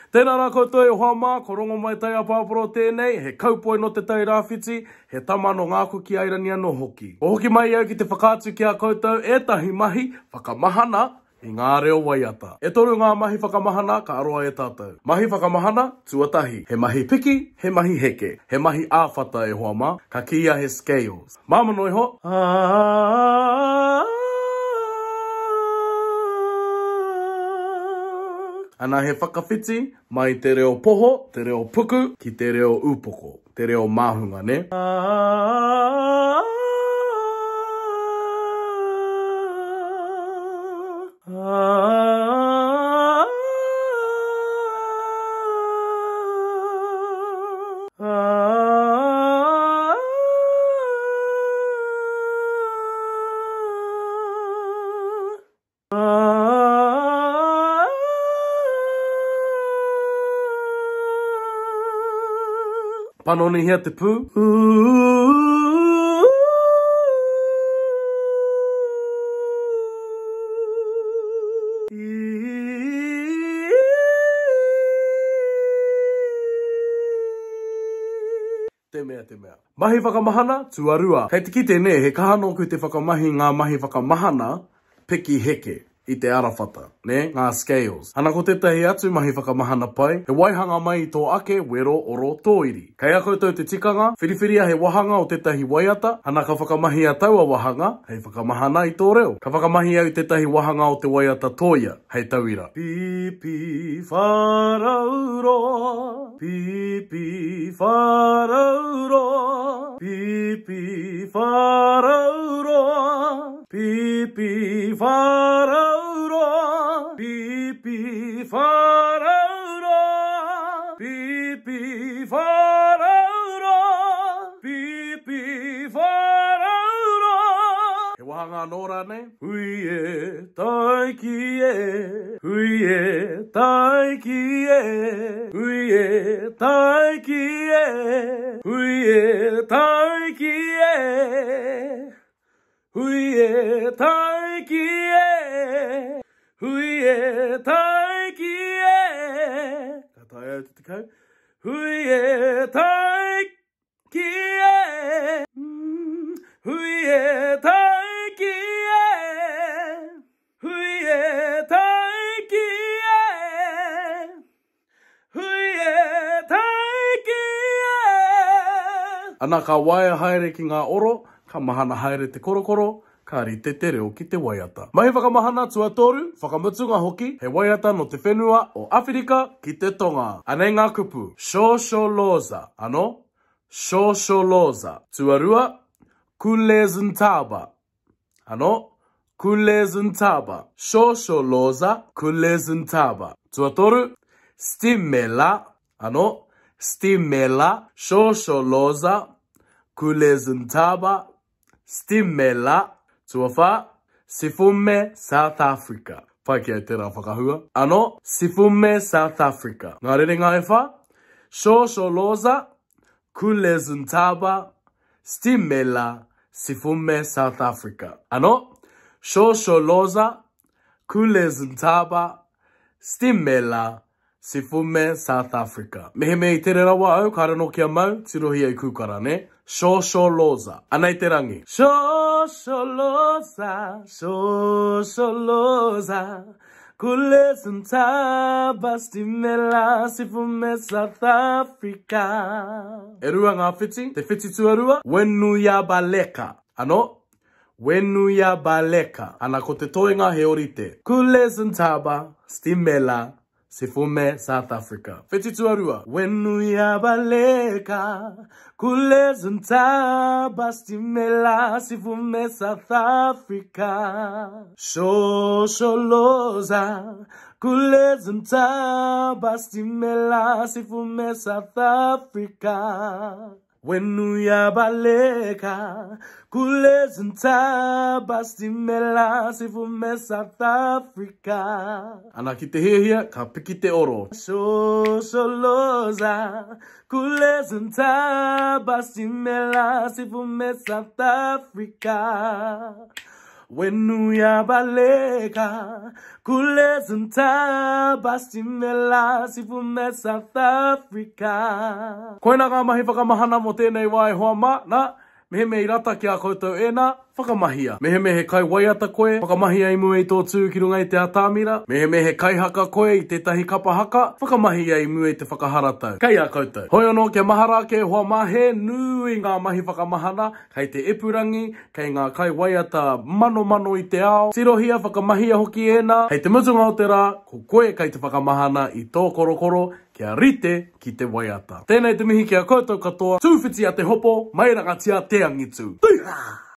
Tēnā rā koutou e hoa mā, ko Rongomai Taiapāporo tēnei, he kaupoi nō Te Tai Rāwhiti, he tama nō Ngā Kuki Airani anō hoki. Kua hoki mai au ki te whakaatu ki a koutou ētahi mahi whakamahana i ngā reo waiata. E toru ngā mahi whakamahana ka aroa e tātou. Mahi whakamahana, tuatahi, he mahi piki, he mahi heke, he mahi āwhata e hoa mā, ka kīia he scales. Māmā noa iho. Ana he whakawhiti mai te reo poho, te reo puku, ki te reo upoko, te reo māhunga, nē? Panonihia te pū. Te mea, te mea. Mahi whakamahana, tuarua. Kei te kite nē, he kaha nōku te whakamahi ngā mahi whakamahana piki heke i te arawhata, nē, ngā scales. Ana ko tētahi atu mahi whakamahana pai, he waihanga mai i tō ake wero oro tōiri. Kei a koutou te tikanga, whiriwhiria he wahanga o tētahi waiata, ana ka whakamahia taua wahanga hei whakamahana i tō reo. Ka whakamahi au i tētahi wahanga o te waiata Tōia. Hei tauira. Pīpīwharauroa, pīpīwharauroa, pīpīwharauroa, pīpīwharauroa, pīpīwharauroa, pīpīwharauroa, pīpīwharauroa. He wāhanga anō rānei? Hui e, taiki e, hui e, taiki e, hui e, taiki e, hui e, taiki e, hui e, taiki e, hui e, taiki e. Ka taea au te tekau. Hui e, taiki. Ki e, hui e tai ki e, hui e tai ki e, hui e tai ki e. Ana ka waea haere ki ngā oro, ka mahana haere te korokoro, ka rite te reo ki te waiata. Mahi whakamahana tuatoru, whakamutunga hoki, he waiata nō te whenua o Awhirika ki te Tonga. Anei ngā kupu, Shosholoza, anō, Shosholoza. Tuarua, Kulezntaba, anō, Kulezntaba. Shosholoza, Kulezntaba. Tuatoru, Stimela, anō, Stimela, Shosholoza, Kulezntaba, Stimela, tuawha, Sifume, South Africa. Pai ki au tērā whakahua. Ano, Sifume, South Africa. Ngā rerenga e wha, Shosholoza, Kulezuntaba, Stimela, Sifume, South Africa. Ano, Shosholoza, Kulezuntaba, Stimela, Sifume, South Africa. Mehemea i tere rawa au, kāre anō kia mau, tirohia i kūkara, nē? Shosholoza. Anei te rangi. Shosholoza, shosholoza, Kulezintaba, stimela, sifume, South Africa. E rua ngā whiti. Te whiti tuarua, Wenuyabaleka. Anō, Wenuyabaleka. Ana ko te toenga he orite. Kulezintaba, stimela, Sifume, South Africa. Whiti tuarua. Wenuyabaleka, Kulezintaba, stimela, Sifume, South Africa. Shosholoza, Kulezintaba, stimela, Sifume, South Africa. Wenuyabaleka, Kulezintaba, Stimela, Sifume, South Africa. Ana ki te hiahia, ka piki te oro. Shosholoza, Kulezintaba, Stimela, Sifume, South Africa. Wena uyabaleka kulezintaba Stimela sivume South Africa. Koinā ngā mahi whakamahana mō tēnei wā e hoa mā, nā, mehemea i rata ki a koutou ēnā, whakamahia. Mehemea he kaiwaiata koe, whakamahia i mua i tō tū ki runga i te atamira. Mehemea he kaihaka koe i tētahi kapa haka, whakamahia i mua i te whakaharatau. Kei a koutou. Hoi anō, kia mahara ake e hoa mā, he nui ngā mahi whakamahana kei te ipurangi, kei ngā kaiwaiata manomano i te ao. Tirohia, whakamahia hoki ēnā. Hei te mutunga o te rā, ko koe kei te whakamahana i tō korokoro kia rite ki te waiata. Tēnei te mihi ki a koutou katoa. Tūwhiti a te hopo, mairangatia te angitu. Tū!